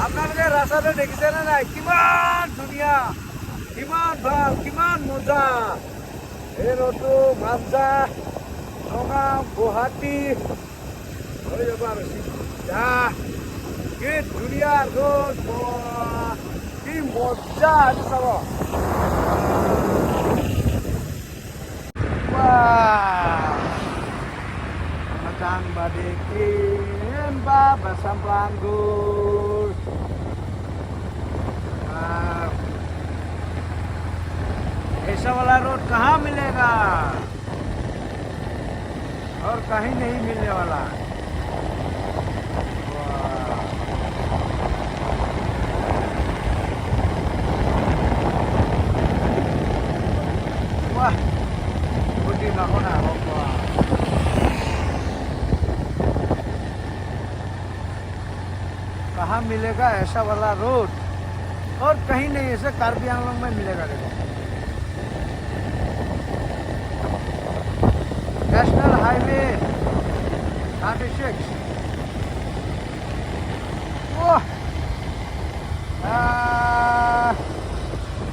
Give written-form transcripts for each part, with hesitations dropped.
আপোনালোকে ৰাস্তাটো দেখিছেনে নাই? কিমান ধুনীয়া, কিমান ভাল, কিমান মজা। এই ৰোডটো মাঞ্জা, নগাঁও, গুৱাহাটী হৈ যাব আৰু চিধা। কি ধুনীয়া ৰোড, কি মজা, এইটো চাব। Wah, Macang badikin babasang panggul. Wow. ऐसा वाला रोड कहाँ मिलेगा? और कहीं नहीं मिलने वाला। वाह। वाह, बुद्धि ना। वाह, कहाँ मिलेगा ऐसा वाला रोड? और कहीं नहीं, ऐसे कार्बी आंगलोंग में मिलेगा। देखो, नेशनल हाईवे 36। वाह,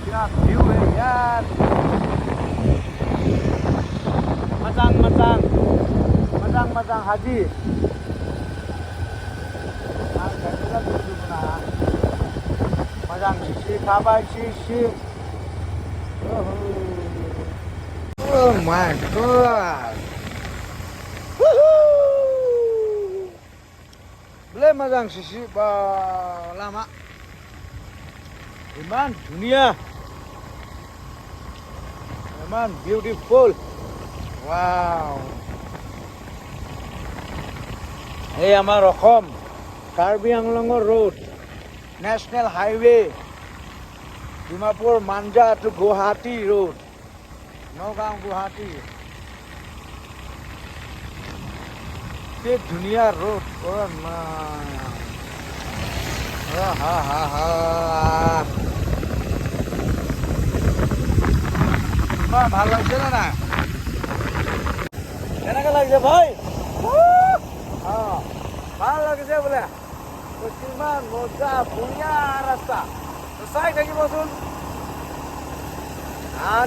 क्या व्यू है यार! मोजां मोजां मोजां मोजां हाजि। आं गाइखेरा ना मोजां सिसि थाबाय CC. Oh my God! Woohoo! বোলে मोजां सिसि बा लामा, ইমান ধুনীয়া, ইমান বিউটিফুল। ৱাও! এই আমাৰ অসম কাৰ্বি আংলঙৰ road, national highway, Dimapur Manja two Guwahati road, Nagaon Guwahati. কি ধুনীয়া ৰোড! হা হা হা, ইমান ভাল লাগিছে নে নাই? কেনেকুৱা লাগিছে ভাই? অ, ভাল লাগিছে বোলে। কিমান মজা, বঢ়িয়া ৰাস্তা, চাই থাকিবচোন।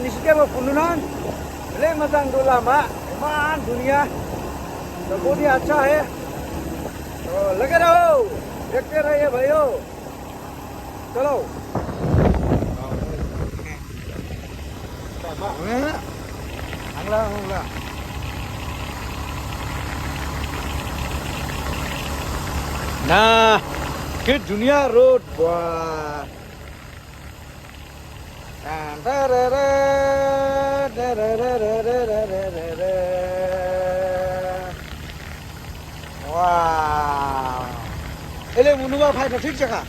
নিশ্চয় पुनुनान ले मोजां दो लामा, इमान धुनिया, तो बहुत ही अच्छा है। तो लगे रहो, देखते रहिए भाइयों। चलो। थांला थांला না, কি ধুনীয়া ৰোড! বাহ। ৰে ৰে ৰে ৰে ৰে ৰে ৰে ৰে ৰে ৰে। Wow! এলে মুনুবা ভাই, ঠিক জায়গা।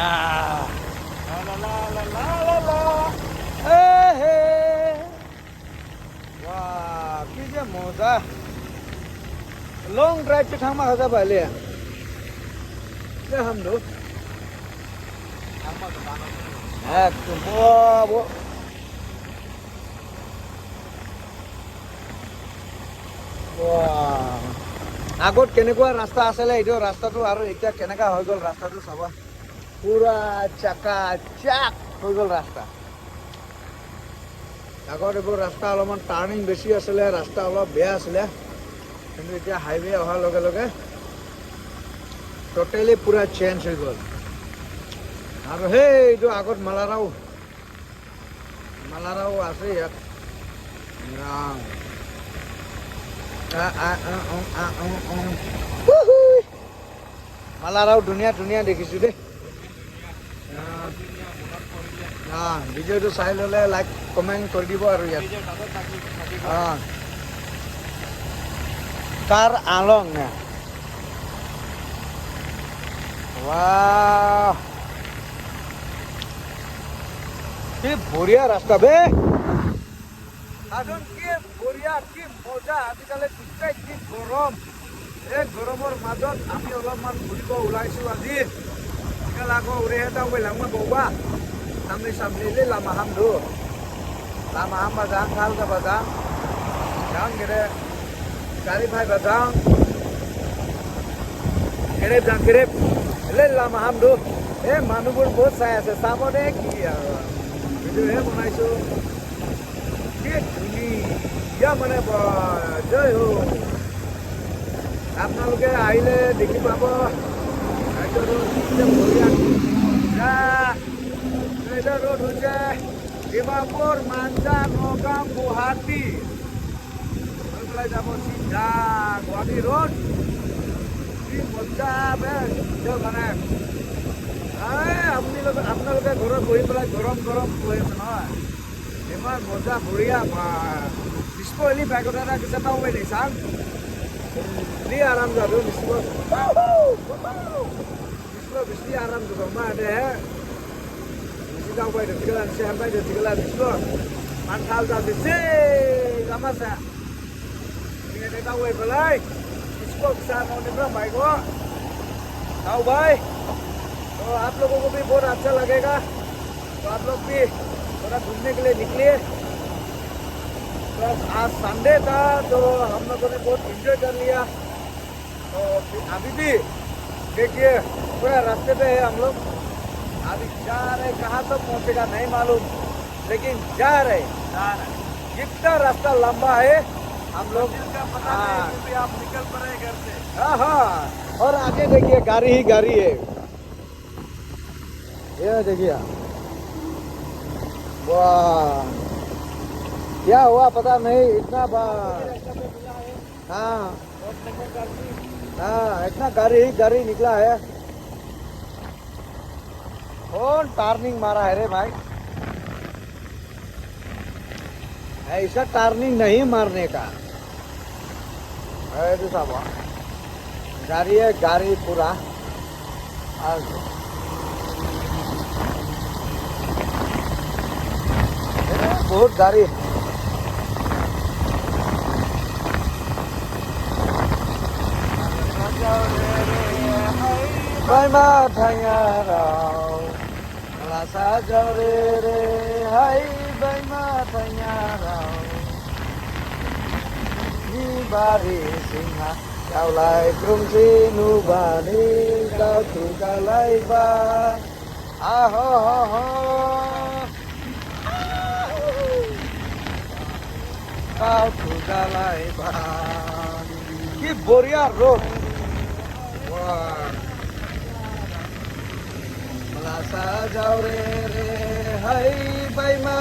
Ah. La la la la la la. এ হে। Wow, কি যে মজা! লং ড্ৰাইভ থাংমা হাজা পাইলে হামদো একদম। বাহ, বাহ। আগত কেনেকুৱা ৰাস্তা আছিলে এইটো ৰাস্তাটো আৰু এতিয়া কেনেকুৱা হৈ গ'ল ৰাস্তাটো চাবা। পুৰা চাকা চাক হৈ গ'ল ৰাস্তা। আগত এইবোৰ ৰাস্তা অলপমান টাৰ্ণিং বেছি আছিলে, ৰাস্তা অলপ বেয়া আছিলে। কিন্তু এতিয়া হাইৱে অহাৰ লগে লগে ট'টেলি পুৰা চেঞ্জ হৈ গ'ল। আৰু সেইটো আগত মালাৰাও, মালাৰাও আছে ইয়াত। আহ। আ, আ, আ, উম, আ, উম, উম। হুহুই। মালাৰাও ধুনীয়া ধুনীয়া দেখিছোঁ দেই। ভিডিঅ'টো চাই ল'লে লাইক কমেণ্ট কৰি দিব। আৰু ইয়াত অঁ কাৰ আলং নে। ৱাহ, কি বঢ়িয়া ৰাস্তা বে! চাচোন, কি বঢ়িয়া, কি মজা! আজিকালি গোটেই কি গৰম, এই গৰমৰ মাজত আমি অলপমান ফুৰিব ওলাইছোঁ আজি। আকৌ উৰেহে दावबायलांबावबा साननै साननैलै लामा हामदो, लामा हामबा जां, ভাল जाबा जां जां गेरे गारि फायबा जां। জাংখেৰেপ জাংখেৰেপ লে লামা হামদো। এই মানুহবোৰ বহুত চাই আছে, চাব দে কি আৰু ভিডিঅ'হে বনাইছোঁ। কি ধুনীয়া মানে, জয় হো। আপোনালোকে আহিলে দেখি পাব ৰোড হৈছে ডিমাপুৰ, মাঞ্জা, নগাঁও, গুৱাহাটী হৈ পেলাই যাব চিধা গুৱাহাটী ৰোড। কি মজা মানে। আপোনালোকে ঘৰত বহি পেলাই গৰম গৰম হৈ আছে নহয়, ইমান মজা বঢ়িয়া। ডিছপো বাইকত এটা কিছু পাব চাং বেছি আৰাম যাব, ডিছপো ডিছপো বেছি আৰাম যাব। মা দে বেছি যাব পাই ঠিকলা হামপাই ঠিকলা ডিছপো মান থাল যাচ্ছে জামাছা दावबायबालाय इसको बाइक आओ भाई। तो आप लोगों को भी बहुत अच्छा लगेगा, तो आप लोग भी थोड़ा घूमने के लिए निकलिए। तो आज संडे था तो हम लोगों ने बहुत इंजॉय कर लिया। तो अभी भी देखिए पूरा रास्ते पे है हम लोग, अभी जा रहे, कहाँ तक पहुँचेगा नहीं मालूम, लेकिन जा रहे। जितना रास्ता लंबा है हम लोग का पता नहीं, भी आप निकल पड़े घर से। हाँ हाँ, और आगे देखिए गाड़ी ही गाड़ी है। ये देखिए, वाह क्या हुआ पता नहीं, इतना हाँ हाँ इतना गाड़ी ही गाड़ी निकला है। कौन टर्निंग मारा है रे भाई, ऐसा टर्निंग नहीं मारने का। तो साहब गाड़ी है गाड़ी पूरा। बहुत गाड़ी। Singer lại công si nu bà ni cao thủ ca lai ba a ho ho ho cao thủ ca lai ba কি বড়িয়া রোড। মালাসা যাও রে রে হাই বাই মা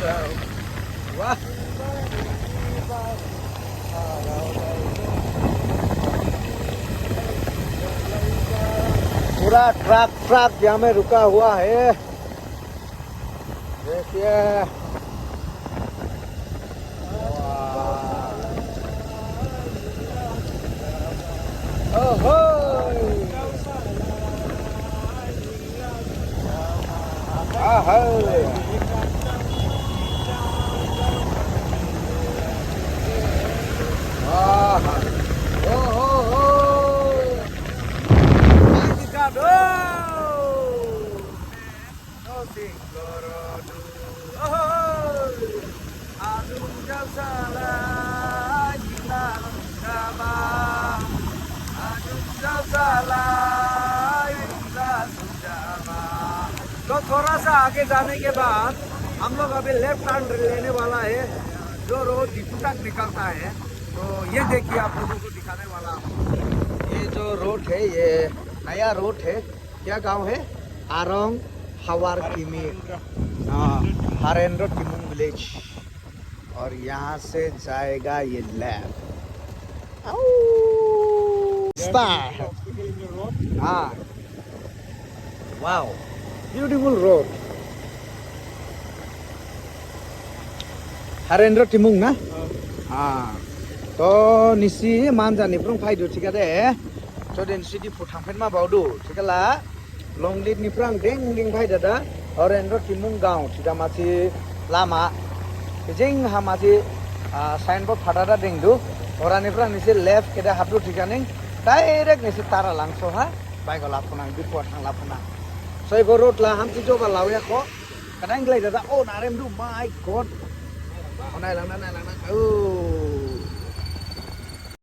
রাও। বাহ, पूरा ट्रक ट्रक यहाँ में रुका हुआ है। देखिए ओहो तो थोड़ा सा आगे जाने के बाद हम लोग अभी लेफ्ट हैंड लेने वाला है, जो रोड दीपू तक निकलता है। तो ये देखिए आप लोगों को दिखाने वाला हूँ, ये जो रोड है ये नया रोड है। क्या गांव है? आरोंग हवार किमी, हाँ हरेंद्र टिमुंग विलेज। और यहाँ से जाएगा ये लेफ्ट। हाँ वाओ ब्यूटीफुल रोड। हरेंद्र टिमुंग ना? हाँ तो निसि मानजानिफ्राय फायदो थिका दे जदि निसि दिपु थांफेरमा बावदो थिकाला लंलिटनिफ्राय दें दें फायदो दा हरेंद्र टिमुंग गाँव थिका मासि लामा जोंहा मासि साइनबोर्ड फाटा देंदो हरानिफ्राय निसि लेफ्ट केदा हाबदो थिका नों डाइरेक्ट निसि तारा लांसो हा बाइकआव लाफोनां दिपुआ थांलाफोनां सयगो रोड ला हामसि जबा लावया ख कदां ग्लाय दादा ओ नारेमदु my God नायलांना नायलांना औ